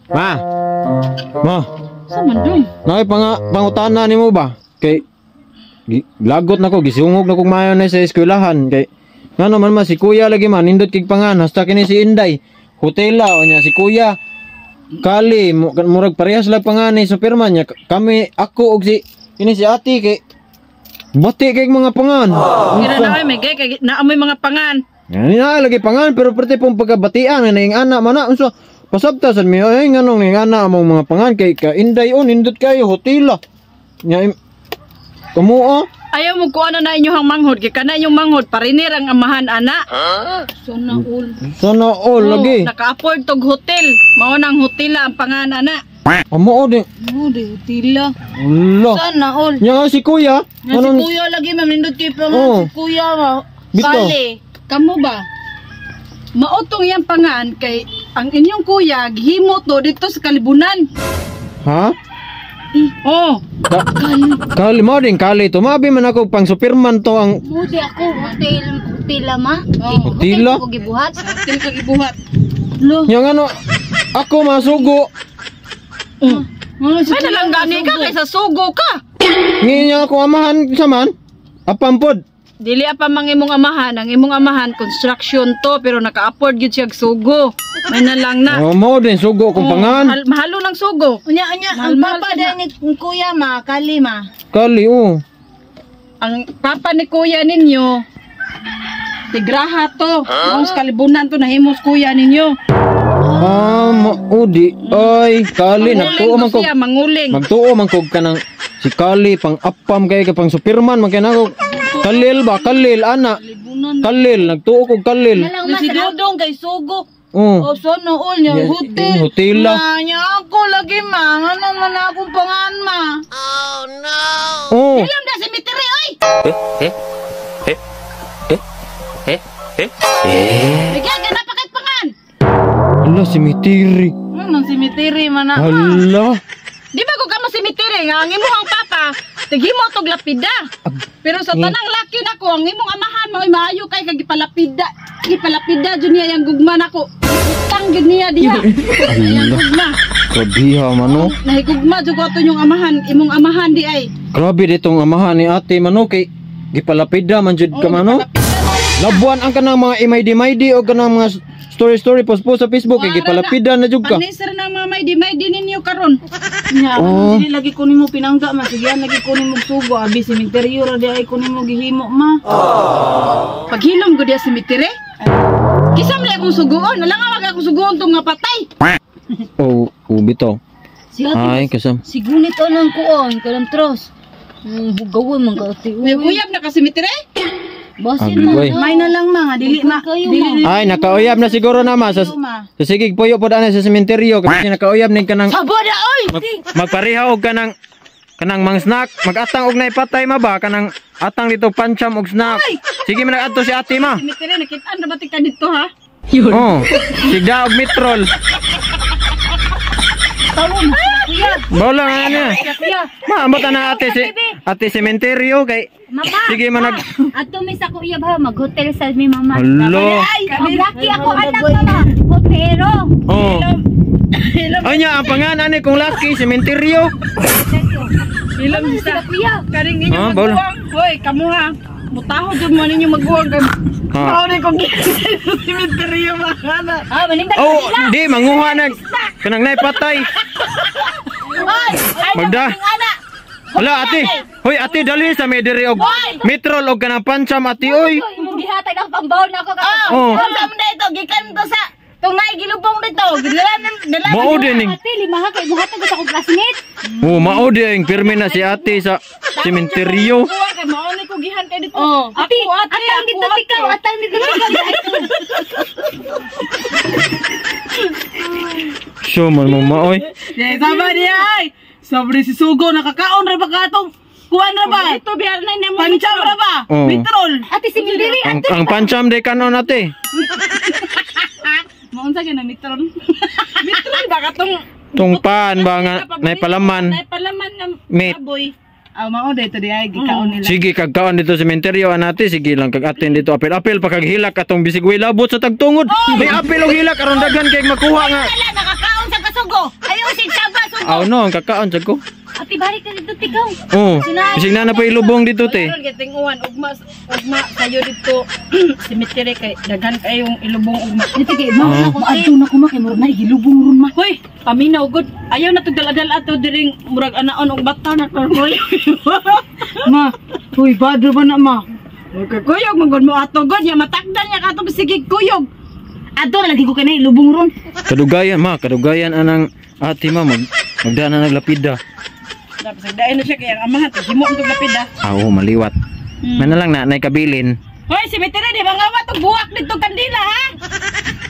Ma. Ma, Sa man dong? naay pangutana nimo ba? Kay lagot na ko, gisungog na kog maayo na sa eskwelahan kay ngano man ma si kuya lagi man nindot kig pangan hasta kini si Inday. Hotela o nya si kuya. Kali murag parehas lang pangan ni Superman nya kami ako og si kini si ate kay bati kay mga pangan. Kira na ay may gay kay naamoy mga pangan. Yan na lagi pangan pero perte pong pagkabatian nga naing ana man na unsa pasabta sad mi ay nganong ning ana among mga pangan kay ka Inday on nindot kayo hotela. Nya kamo ah. Ayaw mo kuha na inyong manghod kay kana inyong manghod parinir ang amahan ana. Sana all. Sana all Oo, lagi. Naka-afford tog hotel. Mao nang hotel ang pangan ana. Amo di. Oh, di hotela. Ala. Sana all. Nya nga si kuya. Nga si kuya lagi ma'am nindot kay pa Oo. si kuya ma. Bito. Kali. Kamo ba? Mautong iyang pangan kay ang inyong kuya gihimo to dito sa kalibunan. Ha? Oh, Kali mo din kali to. Mabi man ako pang Superman to ang Mo di ako hotel hotela ma. Oh. Hotela? Ko gibuhat. Hotel ka gibuhat. Lo. Nya nga no ako masugo. Ano si Ay nalang gani ka kaysa sugo ka. Nginya ako amahan sa man. Apampod. Dili pa mang imong amahan, ang imong amahan construction to pero naka-afford gyud siya og sugo. May na lang na. Oh, mo din sugo kong Oh, pangan. mahalo ng sugo. Unya unya ang Mahal-mahal papa ka na. ni kuya ma, kali ma. Kali oh. Ang papa ni kuya ninyo tigraha to. Huh? Sa kalibunan to nahimos kuya ninyo. Ah, maudi. Ay, kali nagtuo man Manguling to ko. siya, manguling. Magtuo man kog kanang si Kali pang appam kay ka pang Superman man kay nako. Kalil ba? Kalil ana. Kalil nagtuo kog kalil. Nalang ma si Dodong kay sugo. Oh. Oh, sana all niya Yeah, hotel. hotela. Ma, nya ako lagi ma. Ano man akong pangan ma. Oh. Ilam na cemetery oy. Bigyan ka na pakit pangan. Hala cemetery. Ano cemetery man na. Hala. Di ba ko kamo cemetery nga ang imong papa tighimo tog lapida. Pero sa tanang laki nako ang imong amahan mao'y maayo kay kag gipalapida. Gipalapida jud niya yang gugma nako. Utang gid niya diha. Yang gugma. Grabiha man oh. Nahigugma jud ko ato yung amahan, imong amahan di ay. Grabe ditong amahan ni ate man oh, kay gipalapida man jud ka man oh. Labuan ang kanang mga imaydi-maydi o kanang mga story story post post sa Facebook kay gipalapida na jud ka. Panisir na mga may di may di ninyo karon. Nya, Oh. dili lagi ko nimo pinangga ma. Sige, lagi ko nimo sugo abi cemetery ra di ay ko nimo gihimo ma. Paghilom ko diya cemetery. Kisa man akong suguon, nalang wag akong suguon tong nga patay. Oh, ubi to. Si ate, Ay, kasam. si Gunit anang kuon, kanang tros. Hugawan man ka ate. May uyab na ka cemetery? Basin Agoy. man. May na lang ma, nga dili ma. Kayo, Dili Ay, nakauyab na siguro na ma sa, ma. sa sige puyo pod ana sa sementeryo kasi nakauyab ning kanang Saboda oy. Magpareha og kanang mang snack, magatang og naipatay ma ba kanang atang dito pancham og snack. Sige man nag-adto si ate ma. Cemetery nakitaan na ba ti ka dito ha? Oh, sigda og mitrol. Bola nga niya. Ma, ambot na ate si ate sementeryo kay Mama, sige man nag ato mi sa kuya ba mag-hotel sa mi mama. Hello. Ang laki ako anak mama. Hotero. Oh. Ay nya ang pangan ani kung laki sementeryo. Ilam sa Kuya, karing inyong Ah, bawla. maguwang. Hoy, kamo ha. Mutaho jud mo ninyo maguwang kay Ha. Mao ni kong sa cemetery mga ana. ah maninda Oh, di manguha nag kanang naipatay. Magda. Hala ate. Hoy ate dali sa may diri og mitrol og kanang pancham ate oy. Imong gihatag ang pambaon ako ka. Oh. Unsa man dito gikan to sa tung naay gilubong dito. Gidala dala. Mao din ning. Ate, lima ha kay muhatag ko sa akong classmate. Oh, mao din pirmi na si ate sa sementeryo. Maguwang kay mao ni ko gihan kay dito. Oh. Ako ate, Atang ako dito ate. tikaw, atang dito tikaw. So man mo maoy. Di sama niya ay. Sobre si sugo nakakaon ra ba katong kuan ra ba? Dito biyar na nimo. Pancham ra ba? Oh. Mitrol. Ate si Mindiri, Ang pancham de kanon ate. Maunsa gyud na mitrol. Mitrol ba katong Tung pan ba nga naipalaman. Naipalaman nga Meat. baboy. Ah, mao dito di ay gikaon nila. Sige kag kaon dito sa sementeryo anate sige lang kag atin dito apel-apel pa kag hilak atong bisigway labot sa tagtungod. May apel og hilak aron daghan kay makuha nga. Wala nakakaon sa sugo. Ayaw sig saba sugo. Aw no, ang kakaon sad ko. Ate balik ka dito tigaw. Oh, bisig na na pa ilubong dito te. Karon kay tinguan ugma ugma kayo dito cemetery kay daghan kayong ilubong ugma. Dito kay ma Ah. na ko adto na ko ma kay murag na gilubong ron ma. Hoy, paminaw gud. Ayaw na tog dala-dala ato diring murag anaon og bata na karoy. Ma, uy, badro ba na ma? Kuyog man gud mo ato gud ya matakdan niya kato sige kuyog. Adto na lagi ko kay na ilubong ron. Kadugayan ma, kadugayan anang ate ma mag magdana naglapida. Dapat sagdain na siya kay ang amahan tag himo ang tog lapida. Aw, maliwat. Man na lang na nay kabilin. Hoy, cemetery di mangawat og buwak dito kandila ha.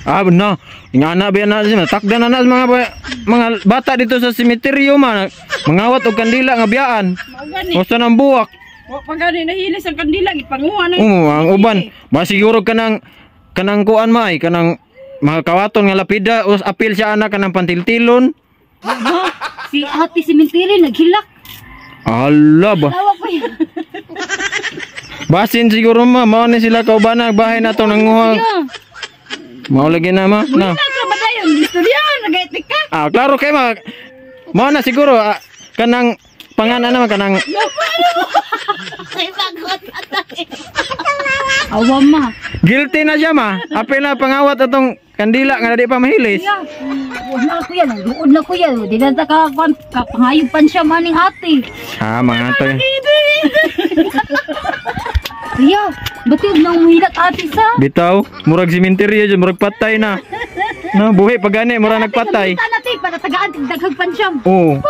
Ah, no. Nga na ba na siya takdan na na mga mga bata dito sa sementeryo ma. Mangawat og kandila nga biyaan. Mao gani. Gusto ng buwak. Wa pa gani nahilis ang kandila gipanguha na. Oo, ang uban. Masiguro kanang kanang kuan ma ay kanang mga kawaton nga lapida us apil siya anak kanang pantiltilon. Ma, si ate simentiri naghilak. Ala ba. Tawa ko yan. Basin siguro ma, mao ni sila kauban bahay na to nanguha. Mao lagi na ma. Na. Nagtra ba dayon istorya nagaitik ka? Ah, klaro kay ma. Mao na siguro ah, kanang pangana naman kanang Kay bagot atay. Awa ma. guilty na siya ma. Apil na pangawat atong kandila nga di pa mahilis. Kuya, wala ko yan. Luod na ko yan. Di na ta ka kapangayupan siya maning ate. Ah, mga to. Kuya, ba't yun nang muhilat ate sa? Bitaw, murag simenteryo dyan, murag patay na. No, buhi pag gani, murag nagpatay. Ate, natin, para tagaan, daghag pan siya. Oo.